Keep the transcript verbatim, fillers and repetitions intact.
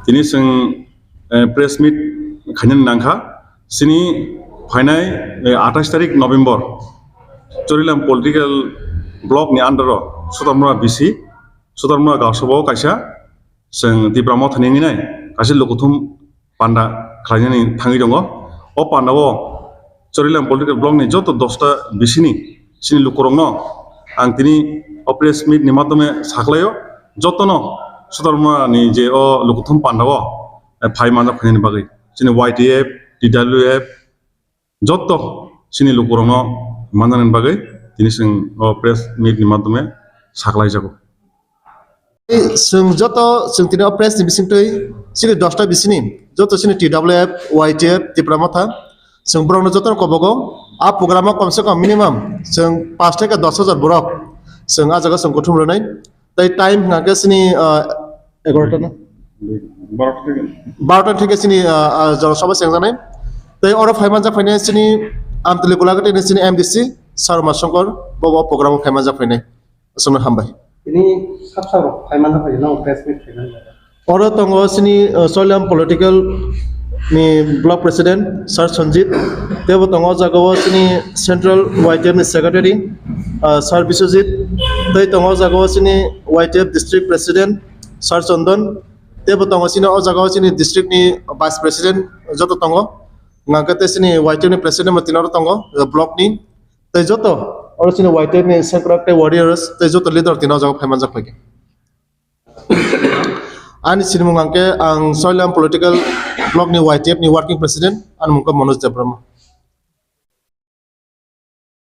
Tini chwng, eh, press meet khainani nangkha. Chini phainai, eh, athais tarik November Chorilam political block ni under o Sudarmura B C, Sudarmura Gaosabao kaisa chwng Tipra Motha ni nai kaisa lukuthum panda khlainani thangwi tongo. O panda o Chorilam political block ni joto dosta B C ni chini lukurokno ang tini o press meet ni madhyome saklaio, jotono Sudarmura ni je o lukuthum panda o, eh, phai manjak phainani bagwi chini Y T F, T W F, joto chini lukurokno manjaknani bagwi tini chwng o press meet ni madhyome saklaijago. Chwng joto chwng tini o press ni bisingtwi chini dosta bisini joto chini T W F, Y T F, Tipra Motha chwng borokno jotono kobogo. A program o komse kom minimum chwng pash theke dos hajar borok chwng a jaga chwng kuthum rwnai. Tei time hwnkha khe chini, ah, egarota na? Barota theke chini, ah, ah, Jana Sabha chengjaknai. Tei oro phaimanjak phainai chini Amtwlwi Golaghatini chini M D C Sarma Shankar bo o program o phaimanjak phainai. Aswkno hambai. Tini sab sab rok phaimanjak phai no press meet khainai. Oro tongo chini, uh, Chorilam political ni block president Sir Sanjit, teibo tongo o jaga o chini central Y T F ni secretary, uh, Sir Biswajit, tei tongo o jaga o chini Y T F district president Sir Chandan, teibo tongo chini o jaga o chini district ni vice president joto tongo, hwnkhe tei chini Y T F ni president bo tini oro tongo, uh, block ni. Tei joto oro chini Y T F ni sengkrak tei warriors tei joto leader tini o jaga phaimanjak phaikha. Ani sinimung hwnkhe ang Chorilam political block ni Y T F ni working president, ani mung khe Manoj Debbarma.